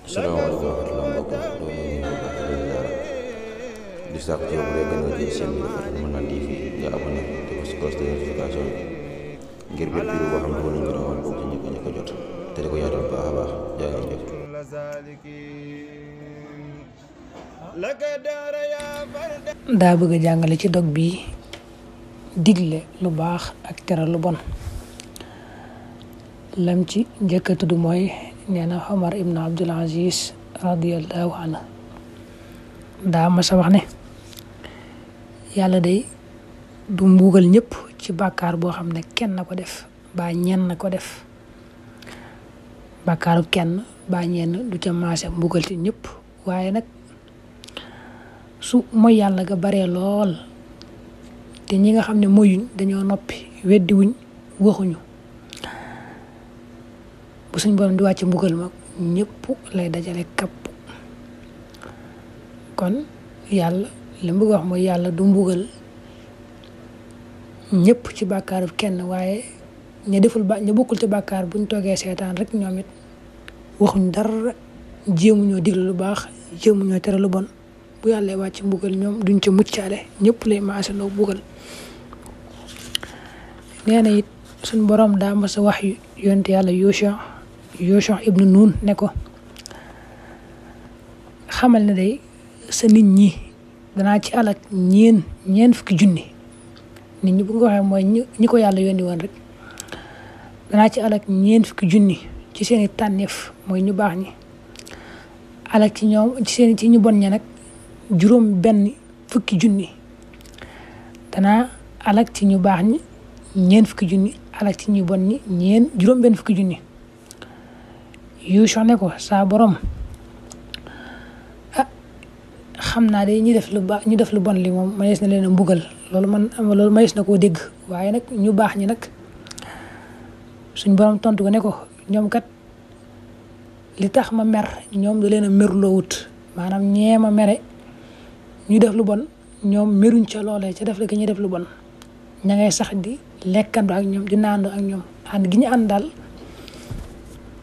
salaamaaleykum wa rahmatulah mbokk mi loolu ñu ngi baax di ziara di sàkk ci yow bu dee gën a jël seen bi dafa mën naa TV nga abonné te ko si cloche de notification ngir bépp vidéo boo xam ne wala ñu rawal bokk ci ñëkk a jot te di ko yaatal bu baax a baax jaa ngeen jëf. daa bëgg a jàngale ci dog bi digle lu baax ak tere lu bon lam ci njëkk a tudd mooy nee na Omar ibn Abdul Aziz radiyallahu anhu daa mas a wax ne yàlla day du mbugal ñëpp ci bàkkaar boo xam ne kenn na ko def ba ñenn na ko def bàkkaaru kenn ba ñenn du ca maase mbugal ci ñëpp waaye nag su mooy yàlla ga baree lool te ñi nga xam ne moyuñ dañoo noppi weddiwuñ waxuñu bu suñ borom di wàcc mbugal ma ñëpp lay dajale kapp kon yàlla li mu bëgg wax mooy yàlla du mbugal ñëpp ci bàkkaaru kenn waaye ña bokkul ci bàkkaar buñ toogee seetaan rek ñoom it waxuñ dara jéemuñoo digle lu baax jéemuñoo tere lu bon bu yàlla wàcc mbugal ñoom duñ ca muccaale ñëpp lay maasaloo mbugal nee na it suñ borom daa mas a wax yonte yàlla Yusha ibnu Nun ne ko xamal ne day sa nit ñi danaa ci alak ñeen fukki junni nit ñi bu nga waxee mooy ñi ko yàlla yónni woon rek danaa ci alak ñeen fukki junni ci seeni tànneef mooy ñu baax ñi alak ci ñoom ci ñu bon ña nag juróom benn fukki junni danaa alak ci ñu baax ñi ñeen fukki junni alak ci ñu bon ñi juróom benn fukki junni Yusha ne ko saa borom xam naa de ñi def lu bon li moom manees na leen a mbugal loolu manees na koo dégg waaye nag ñu baax ñi nag suñ borom tontu ko ne ko ñoom kat li tax ma mer ñoom da leen a merloo wut maanaam ñeema mere ñu def lu bon ñoom meruñ ca loolee ca def la ki ñuy def lu bon ña ngay sax di lekkandoo ak ñoom di naandoo ak ñoom ànd gi ñu ànd daal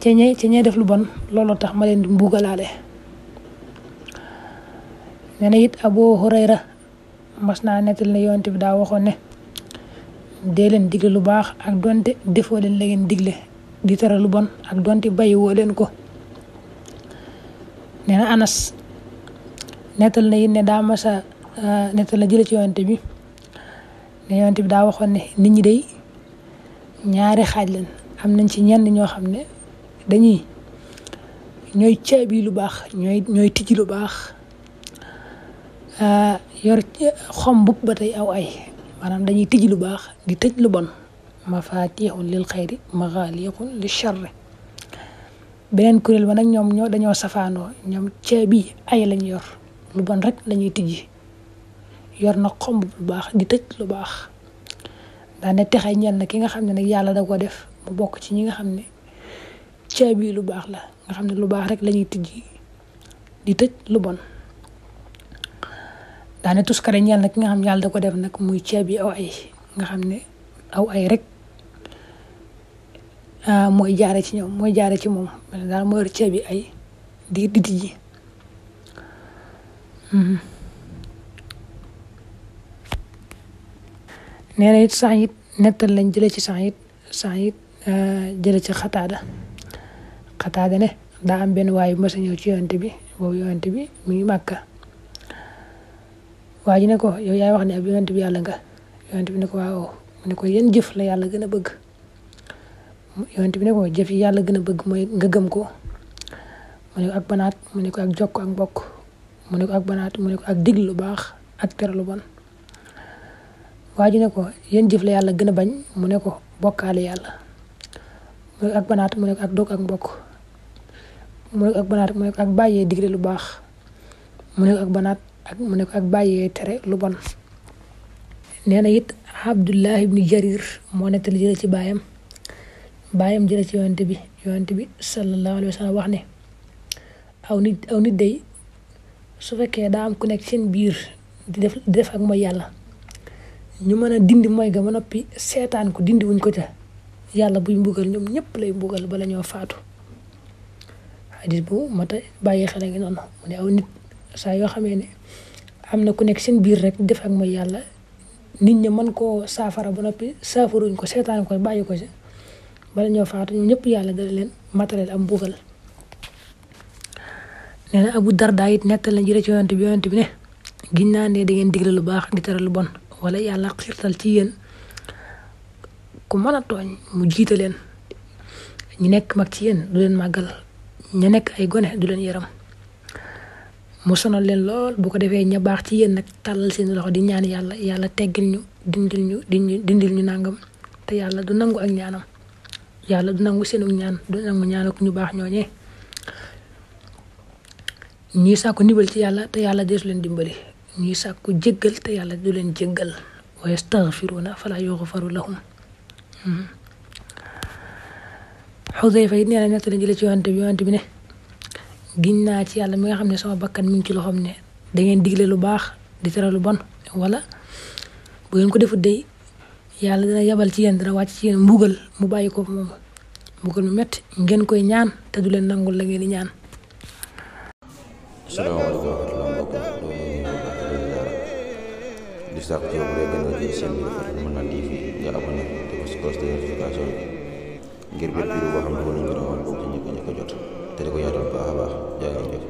ca ñee def lu bon looloo tax ma leen di mbugalaale nee na it Abu Hurayra mas naa nettal ne yonent bi daa waxoon ne dee leen digle lu baax ak donte defoo leen la ngeen digle di tere lu bon ak donte bàyyiwoo leen ko nee na Anas nettal na it ne daa masa nettal na jële ci yonent bi ne yonent bi daa waxoon ne nit ñi day ñaari xaaj leen am nañ ci ñenn ñoo xam ne ñooy caabi lu baax ñooy tijji lu baax yor xom bub ba tey aw ay maanaam dañuy tijji lu baax di tëj lu bon mafatihun lil xayri maghaliqun li charri beneen kuréel ba nag ñoom dañoo safaanoo ñoom caabi ay lañ yor lu bon rek lañuy tijji yor na xomb lu baax di tëj lu baax daane texay ñenn na ki nga xam ne nag yàlla da ko def mu bokk ci ñi nga xam ne caabi lu baax la nga xam ne lu baax rek lañuy tijji di tëj lu bon daane tuskare ñenn na ki nga xam ne yàlla da ko def nag muy caabi aw ay nga xam ne aw ay rek mooy jaare ci ñoom mooy jaare ci moom daal moo yor caabi ay di tijji nee na it sax it nettal lañ jële ci sax it jële ci xataada ne daa am benn waaye bu mas a ñëw ci yonent bi boobu yonent bi mi ngi Màkka waa ji ne ko yow yaay wax ne ab yonent bi yàlla nga yonent bi ne ko waaw mu ne ko yan jëf la yàlla gën a bëgg yonent bi ne ko jëf yi yàlla gën a bëgg mooy nga gëm ko mu ne ko ak banaat mu ne ko ak jokk ak mbokk mu ne ko ak banaat mu ne ko ak diglu lu baax ak tere lu bon waa ji ne ko yéen jëf la yàlla gën a bañ mu ne ko bokkaale yàlla mu ne ko ak banaat mu ne ko ak dog ak mbokk mu ne ko ak banaat mu ne ko ak bàyyee digle lu baax mu ne ko ak banaat mu ne ko ak bàyyee tere lu bon nee na it Abdullah ibn Jarir moo nettali jële ci baayam jële ci yonent bi sallallahu alayhi wa sallam wax ne aw nit day su fekkee daa am ku nekk seen biir di def ak mooy yàlla ñu mën a dindi mooy ga ba noppi seetaan ko dindi wuñ ko ca yàlla buy mbugal ñoom ñëpp lay mbugal bala ñoo faatu hadis bu mata bàyyi xel ngi noonu mu ne aw nit saa yoo xamee ne am na ku nekk seen biir rek def ak mooy yàlla nit ñi mën koo saafara ba noppi saafaruñ ko seetaan ko bàyyi ko ci bala ñoo faatu ñoom ñëpp yàlla dana leen mataleel am mbugal. nee na Abu Darda it nettal na jëre ci yonent bi ne giñ naa ne da ngeen digle lu baax di tere lu bon wala yàlla xirtal ci yéen ku mën a tooñ mu jiite leen ñu nekk mag ci yéen du leen màggal ñu nekk ay gone du leen yaram mu sonal leen lool bu ko defee ña baax ci yéen nag tàllal seen loxo di ñaan yàlla teggil ñu dindil ñu nangam te yàlla du nangu ak ñaanam yàlla du nangu seenu ñaan du nangu ñaan ak ñu baax ñooñee ñuy sàkku ndimbal ci yàlla te yàlla deesu leen dimbali ñuy sàkku jéggal te yàlla du leen jéggal wa yastaghfiruna fala yughfaru lahum. Xudayfa it nee na nettali jële ci yonent bi ne giñ naa ci yàlla mi nga xam ne sama bakkan mi ngi ci loxoom ne da ngeen digle lu baax di tere lu bon wala bu ngeen ko defut day yàlla dina yabal ci yéen dina wàcc ci yéen mbugal mu bàyyi ko moom mbugal mu metti ngeen koy ñaan te du leen nangul la ngeen di ñaan. salaamaaleykum wa rahmatulah mbokk di sàkk ci yow bu dee gën nga jël seen bi dafa Manane TV nga abonné te ko si cloche de notification ngir bépp vidéo boo xam ne wala ñu rawal bokk ci ñëpp a jot te di ko yaatal baax a baax jaa ngeen jëf